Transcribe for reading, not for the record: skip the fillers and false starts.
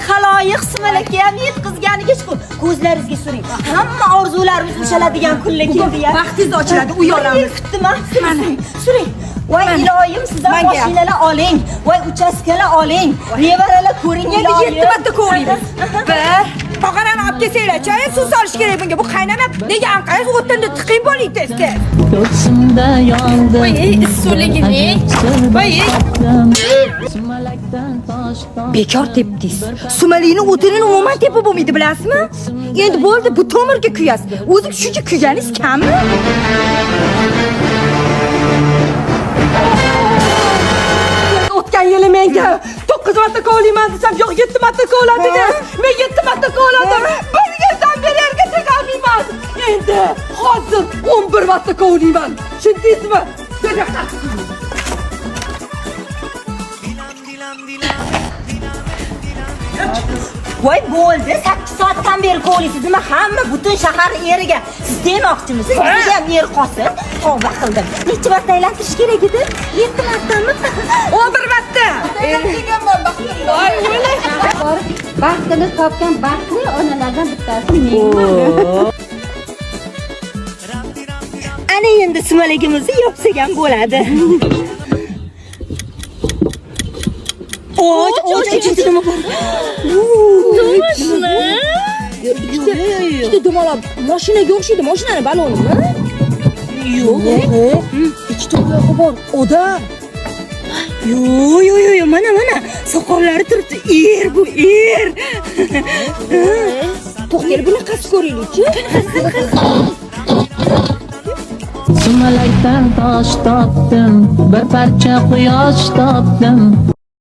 Xaloyiq sumalakka ham yetqizganiga shukur. Ko'zlaringizga suring. Hamma orzularimiz ushaladigan kunlar keldi ya. Baxtingiz ochiladi, uy olamiz. Kutdim ha. Mana. Suring. Voy iloyim, sizdan mashinalar oling. Voy uchastkalar oling. Nevaralar ko'ring Endi iloyim. 7 marta kovlaymiz. Bir, pog'onani olib kelsanglar, choy suv solish kerak bunga. Bu qaynamab, nega anqaysiz o'tinni tiqing bo'ling tez-tez. Ko'ksimda yondi. Voy, issiqligini. Voy. Sumalakdan tosh topdim. Bekor tepdingiz. Sumalikni o'tinini umuman tepib bo'lmaydi, bilasizmi? Endi bo'ldi, bu tomirga kuyasiz. O'zi shuncha kuyganingiz kammi? O'tgan yili menga 9 marta kovlayman desam, yo'q 7 marta kovladi deb. Men 7 marta kovladim. Bir yildan beri erga tegolmayman. Endi hozir 11 marta kovlayman. Tushundingizmi? Voy bo'ldi, 8 soatdan beri kovlaysiz. Nima hamma butun shahar eriga siz demoqchimisiz? Bizga ham er qolsin. Tavba qildim. Necha marta aylantirish kerak edi? 7 martami? 11 marta. Borib baxtini topgan baxtli onalardan bittasi menman. Ana endi sumalagimizni yopsak ham bo'ladi. Och, och, ichida nima bor? Ikkita dumaloq mashinaga o'xshaydi, mashinani balonimi? Yo'q. Ikkita oyog'i bor, odam. Yo'q, yo'q, yo'q, mana, mana. Soqollari turibdi. Er bu, er. To'xtanglar, bunaqasi ko'raylikchi. Sumalakdan tosh topdim, bir parcha quyosh topdim.